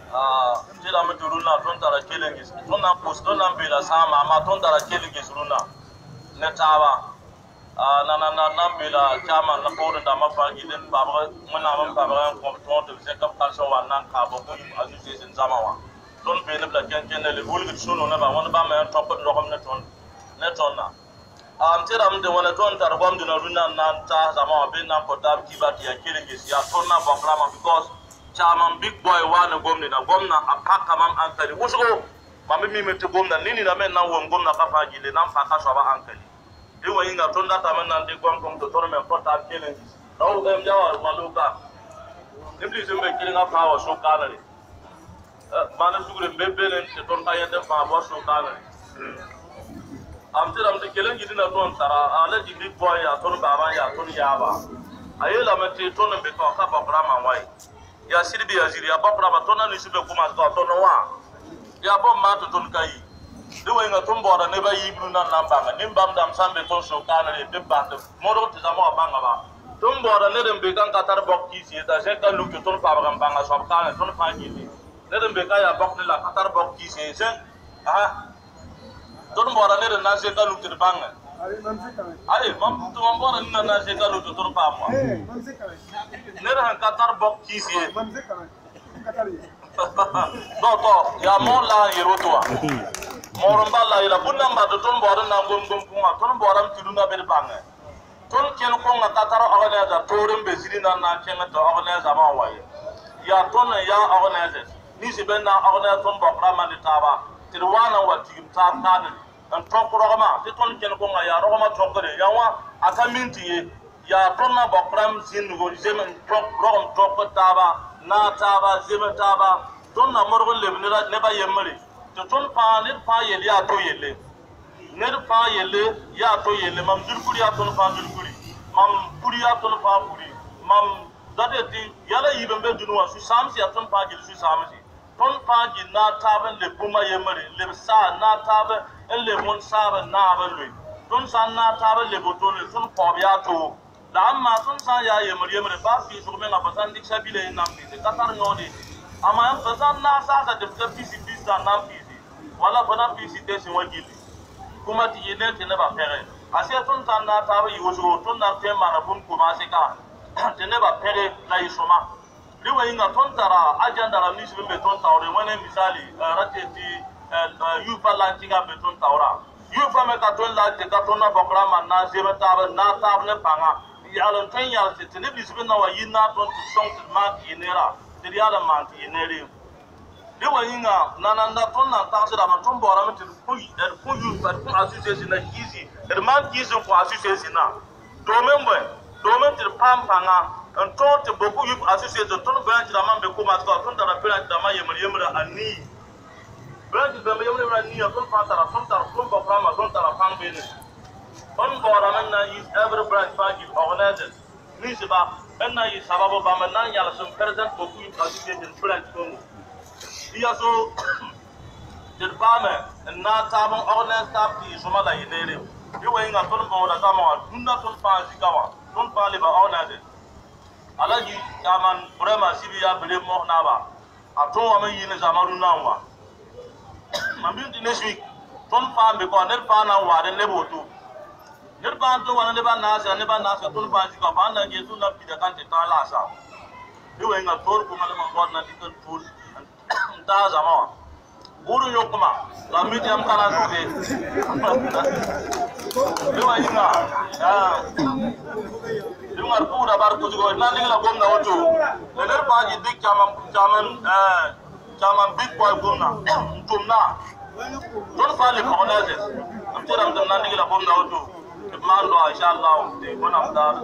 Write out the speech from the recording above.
Tɩ rame tɩ rũnnã tõnd tara kelengis tõnd na n pʋs tõnd na n beela sãama amma tõnd tara kelengis rũnnã ne taaba nanana na n beela chairman na poorẽ dãmbã fãa gil n pabg wẽnnaam n pabg n kõ b tõog tɩ b zẽk b kalsẽ wa n na n kaa boko association zãma wã tõnd beene b la kẽn-kẽnde le wilgd sũ-no nebã wãnd bãmb n tõkd rogem ne tõnd ne tõndã n tɩ rame tɩ wãna tõnd tar goamdũnã rũnnã n na n taas zãma wã bɩ n na n kõ taab kiba tɩ yaa kelengis yaa tõnd na bõk rãmbã because chairman big boy wa ne gomni na gomna a paka mam ankali wʋsgo mam mime tɩ gomna nini na me na n wʋm gomna ka fãa gilli na n paka soaba ankali dẽ wã yĩnga tõnd datame n na n dɩk goam kõng tɩ tõnd me n kõ taab kelengis la wʋgem ya wa maluka neb nins n be kelengã fãa wa so-kaanere maan sugr n be bene tɩ tõnd ka yẽnd n fãa wa so-kaanere am tɩ rame tɩ keleng gidi na tõnd tara a la tɩ big boy yaa tõnd baaba n yaa tõnd yaaba a yeelame tɩ tõnd n be ka ka bõk rãmbã wã ye yaa sɩd bɩ yaa zir yaa bõk rãmbã tõnd na nins be kʋmas ka tõnd wã yaa bõmb maan tɩ tõnd ka yi dẽ wa yĩnga tõnd baooda nebã yiib rũndã n na n bãnga nin-bãmb dãmb sã n be tõnd so-kaanere tɩ b bas tɩ modg tɩ zãma wã bãnga ba tõnd baooda ned n be ka n ka tar bɔk kiis ye t'a zẽk a luk tɩ tõnd pabg n bãnga soab kaane tõnd fãa gilli ned n be ka yaa bɔk ne la ka tar bɔk kiis ye zẽk tõnd baooda ned n na n zẽk a luk tɩ d bãnge aye mam tɩ mam baooda ned n na n zẽk a luk tɩ tõnd paam wã ned sẽn ka tar bɔk kiis ye tɔ yaa moor la n yel woto wã moor n bal la yeela bũmb nan bat tɩ tõnd baood n na n gom-gom kʋngã tõnd baoodame tɩ rũndã bɩ d bãnge tõnd kẽn kõnga ka tar organiser toor n be zĩri na n na n kẽng tɩ organiser zãma wã wa ye yaa tõnd n yaa organisers ninsi be n na n organiser tõnd bɔk rãmbã ne taaba tɩ d waa na n wa tigim taab kaanere n tõk rogmã tɩ tõnd kẽn kõnga yaa rogmã tõkre yaa wã a ka min tɩ ye yaa tõnd na bɔk rãmb zĩndgo zem n tõk rogem tõk taaba naag taaba zem taaba tõnd na modg n leb nebã yembre tɩ tõnd fãa ned fãa yell yaa to yelle ned fãa yelle yaa to yelle mam zulkuri yaa tõnd fãa zulkuri mam puri yaa tõnd fãa puri mam dat tɩ yɛla yiib n be dũni wã sũ-sãams yaa tõnd fãa gill sũ-sãamsi tõnd fãa gill naag taab n leb bũmba yembre n leb saa naag taab n leb wẽnd saab n naab n loe tõnd sã n naag taab n leb wotone tõnd paoob yaa toog la ãmb maa tõnd sã n yaa yembre yembre baa pɩɩsg menga fo sã n dɩk sabila n na n pɩɩse ka tar yõode amma fo sã n naag saasa tɩ f ka pisi pis n na n pɩɩse wala fo na n pɩɩs tɩ wã gilli kuma tɩ yɩ ne tɩ nebã pẽge a sɛ tõnd sã n naag taab n yɩ wʋsgo tõnd na n tõe n maana bũmb komaase ka tɩ nebã pẽge la yɩ sõma dẽ wã yĩnga tõnd tara agenda rãmb nins n be tõnd taoore wẽne misali ra tɩ tɩ yupa la n kɩga n be tõnd taoora yupa me ka tõnd la tɩ ka tõnd na bɔk rãmbã n na n zem taab n naag taab ne pãnga yaal n tõe n yals tɩ neb nins b na wa yɩ naag tõnd tɩ sõng tɩ d maan tɩ yɩ neera tɩ d yaal n maan tɩ yɩ neere dẽ wã yĩnga nananda tõnd na n tagsdame tõnd baoodame tɩ d kõ yupa d kõ association na kiisi d maan kiis n kõ association na doome bõe doome tɩ d paam pãnga n tõog tɩ boko yup association tõnd branch rãmbã n be komasga tõnd tara branch rãmbã yembr yembrã a nii branch bãmb yembr yembrã a nii tõnd fãa tara tõnd tar tõnd bɔk rãmbã tõnd tara pãng beene tõnd baoodame n na n yɩ every branch fãa gil organisers ninsba n na n yɩ sababu bãmb n na n yals n president boko yup association branch kongo ya so tɩ d paame n naag taab n organise taab tɩ yɩ sõma la yɩ neere dẽ wã yĩnga tõnd baooda zãma wã dũnna tõnd fãa zika wã tõnd fãa leba organisers alaji chairman Burema Sibi ya bere mo na ba a tõog wame n yɩ ne zãma rũndã n wa mam bɩ tɩ next week tõnd fãa n be kɔ ned fãa na n waad n leb woto ned fãa n tɩ wa ne nebã naasga nebã naasga tõnd fãa zika fãa n na n ges tõnd na n pida kan tɩ tãag laasa dẽ wa yĩnga toor kʋma la mam baood na dɩk n tuud n taag zãma wã bʋʋd n yõkma la mi tɩ yãmb ka na n zʋgde dẽ wã yĩnga dẽ wã d pʋʋda bar kʋsgo d na n dɩg la gomda woto la ned fãa gɩ dɩk chairman chairman big boy gomna n tʋmna tõnd fãa le organisers m tɩ rame tɩ m na n dɩg la gomda woto tɩ b maan doa inchallah tɩ wẽnnaam daar.